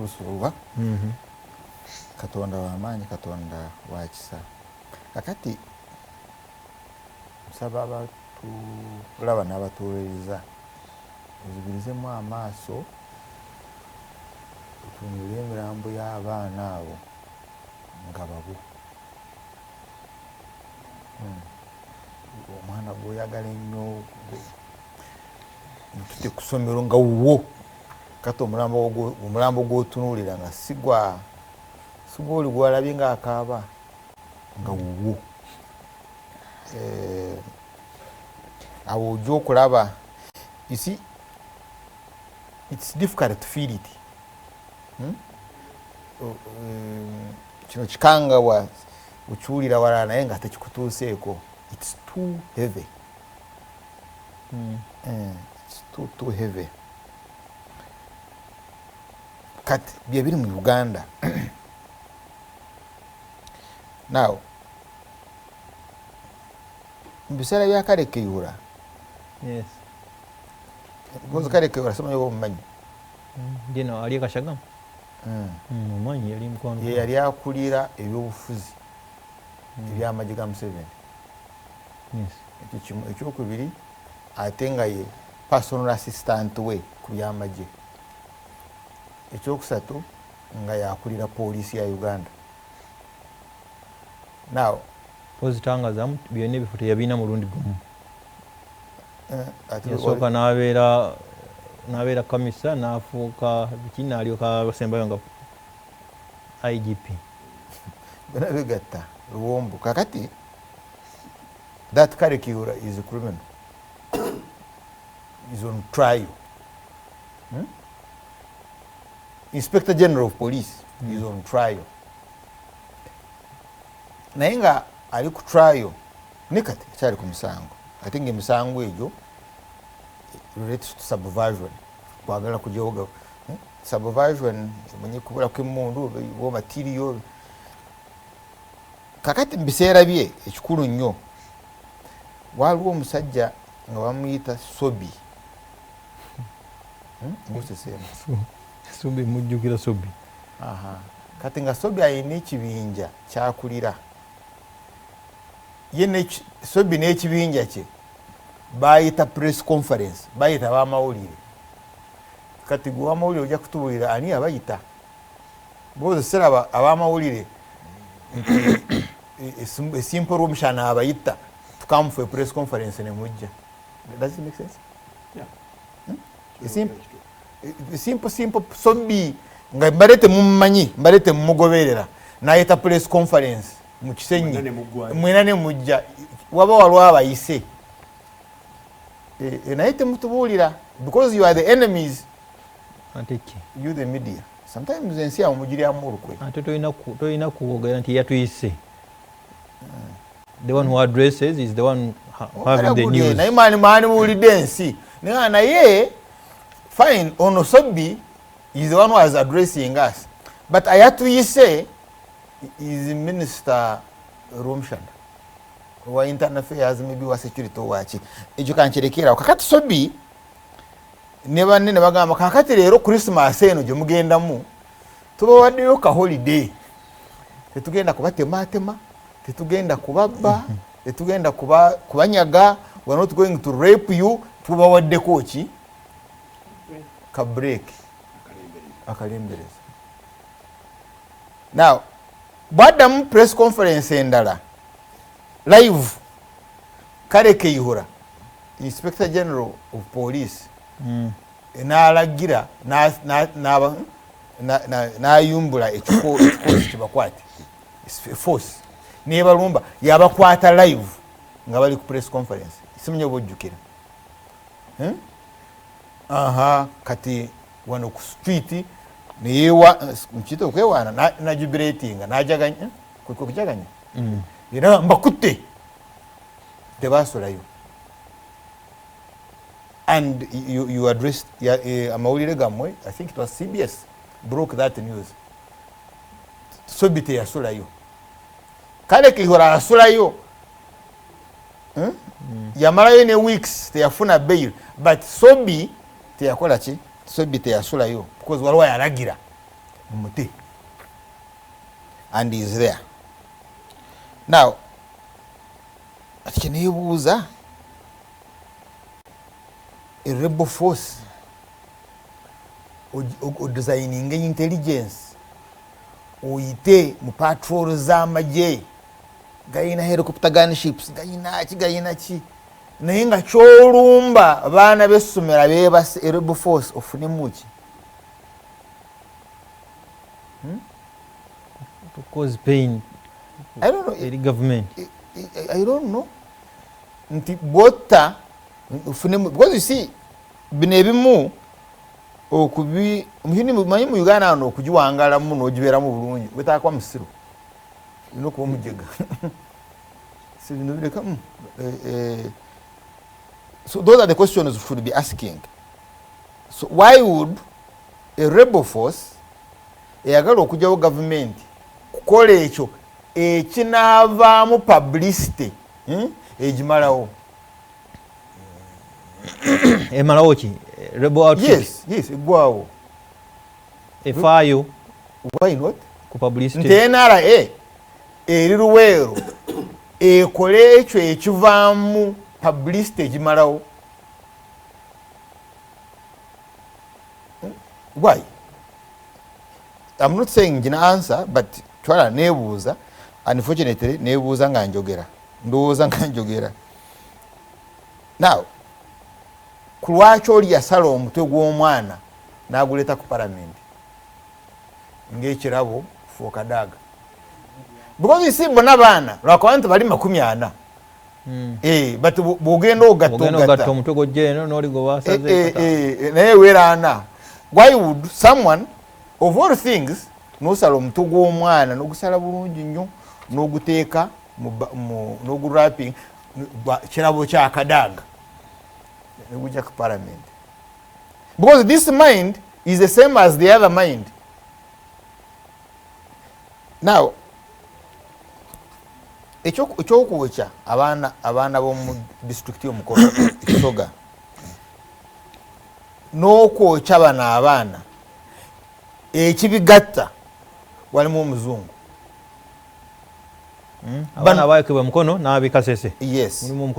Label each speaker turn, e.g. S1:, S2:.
S1: Busuulwa. Katonda wamaanyi, Katonda wa kisa. Kakati nsaba abatulaba n'abatuwuliriza, ozibirizemu amaaso otunule emirambo y'abaana abo nga babo. Omwana gwoyagala ennyo mutute ku ssomero nga wuwo, kati omulambo gw'otunuulira nga sigwa sigwa oli gwalabye ng'akaaba, nga wuwo. Awo ojja okulaba, you see, it's difficult to feel it. Kino kikangabwa okiwulira walala naye nga tekikutuuseeko. It's too heavy. It's too, too heavy. Kati byebiri mu Uganda. Now, mu biseera bya Kale Kayihura, because Kale Kayihura simanyi oba omumanyi.
S2: Gino ali Kashagamu. Omanyi yali mukwano.
S1: Ye yali akulira ebyobufuzi ebyamagye ga Museveni. Ekyo kimu. Ekyokubiri, ate nga ye personal assistant we ku byamagye. Ekyokusatu, nga yakulira poliisi ya Uganda. Now,
S2: Pozitangazamu, byonna ebifo teyabirina mulundi gumu.
S1: Ate
S2: yasooka n'abeera kamisa, n'afuuka biki, n'alyoka asembayo nga IGP.
S1: Byonna bigatta luwombo. Kakati that Kale Kayihura is a criminal, is on trial. Inspector General of Police is on trial, naye nga ali ku trial ne kati akyali ku musango, ate nga emisango egyo relates to subversion, kwagala kujoga, eh? Subversion emanyi kubulako emundu oba material. Kakati mu biseera bye, ekikulu nnyo, waliwo omusajja nga bamuyita Sobi. Nguseseemu.
S2: Sobi, mujjukira Sobi.
S1: Aha. Kati nga Sobi alina ekibinja kyakulira ye, Sobi n'ekibinja kye bayita press conference, bayita abamawulire. Kati gwe wamawulire ojja kutubuulira ani abayita, because siraba abamawulire nti esimpo Rwomushana abayita to come for a press conference nemujja. Does it make sense?
S3: Yeah.
S1: Simple, simple. Sobi nga mbadde temumumanyi, mbadde temumugoberera, nayita press conference mu Kisenyi.
S3: Mwena ne muggwayo.
S1: Mwena ne mujja. Waba waliwo abayise. Naye temutubuulira because you are the enemies.
S2: Ate ki?
S1: You, the media, sometimes ensi yawe mugiryamu olukwe.
S2: Ate tolina kwogera nti yatuyise. The one who addresses is the one having the news.
S1: Naye mani mani muwulidde ensi. Naye fine, ono Sobi is the one who was addressing us, but ayatuyise is Minister Rwomushana wa Internal Affairs, maybe wa security owaki. Ekyo kankirekerawo. Kakati Sobi ne banne ne bagamba, kakati leero Christmas eno gye mugendamu tubawaddeyo ka holiday, tetugenda kubatematema, tetugenda kubabba, tetugenda kubanyaga, we are not going to rape you, tubawaddeko ki? Ka break, akalembereza. Now bwaddamu press conference endala live, Kale Kayihura, Inspector General of Police, n'alagira n'ayumbula ekikosi kibakwate, force nebalumba, yabakwata live nga bali ku press conference. Simanyi oba ojjukira. Hmm? Aha, kati wano ku street neyewa mukiyita okwewaana, najubilatinga, najaganya, kwe kujaganya. Era mbakutte, tebasulayo. And you addressed amawulire gammwe, I think it was CBS broke that news. Sobi teyasulayo, Kale Kayihura asulayo. Hmm? Yamalayo ne weeks, teyafuna bail, but Sobi teyakola ki? Sobi teyasulayo because waliwo yalagira. Mumute, and is there now. Ati kyeneebuuza, a rebel force odesigninga intelligence, oyite mu patrol z'amagye gayina helicopter gunships, gayina ki, gayina ki, naye nga kyolumba baana b'essomero abeebase, a rebel force, ofunemu ki?
S2: To cause pain
S1: I don't know.
S2: eri government.
S1: I don't know nti bwotta ofunemu, because you see, bino ebimu okubi manyi mu Uganda wano okugiwangalamu n'ogibeeramu bulungi wetaaga kuba musiru, olina okuba omujega. Si bino bireka, so those are the questions we should be asking. So why would a rebel force eyagala okugyawo gavumenti kukola ekyo ekinaavaamu publicity, Egimalawo.
S2: Emalawo ki? Rebel outfit?
S1: Yes, eggwawo.
S2: Efaayo
S1: Why not?
S2: ku publicity?
S1: Nti NRA eri Luweero ekole ekyo ekivaamu publicity egimalawo. Why? I'm not saying njina answer, but twala nebuuza. Unfortunately nebuuza nga njogera, ndowooza nga njogera. Now, ku lwaki oli yasala omutwe gw'omwana n'aguleeta ku palamenti ng'ekirabo for Kadaga? Because you see, bonna baana, lwakuba nti bali 40. But bw'ogenda ogatta
S2: ogenda
S1: ogatta
S2: ogatta omutwe gwojja eno n'oli gwe basaze.
S1: Naye weeraana, why would someone of all things nosala omutwe gw'omwana n'ogusala bulungi nnyo n'oguteeka n'oguraping kirabo kya Kadaga negujja ku parliament? Because this mind is the same as the other mind. Now, ekyokwokya abaana b'omu disitulikiti y'Omukono ekisoga n'okwokya bano abaana, ekibigatta walimu omuzungu.
S2: Abaana abayokebwa Mukono n'ab'e Kasese.
S1: Yes.
S2: Mulimu omukono.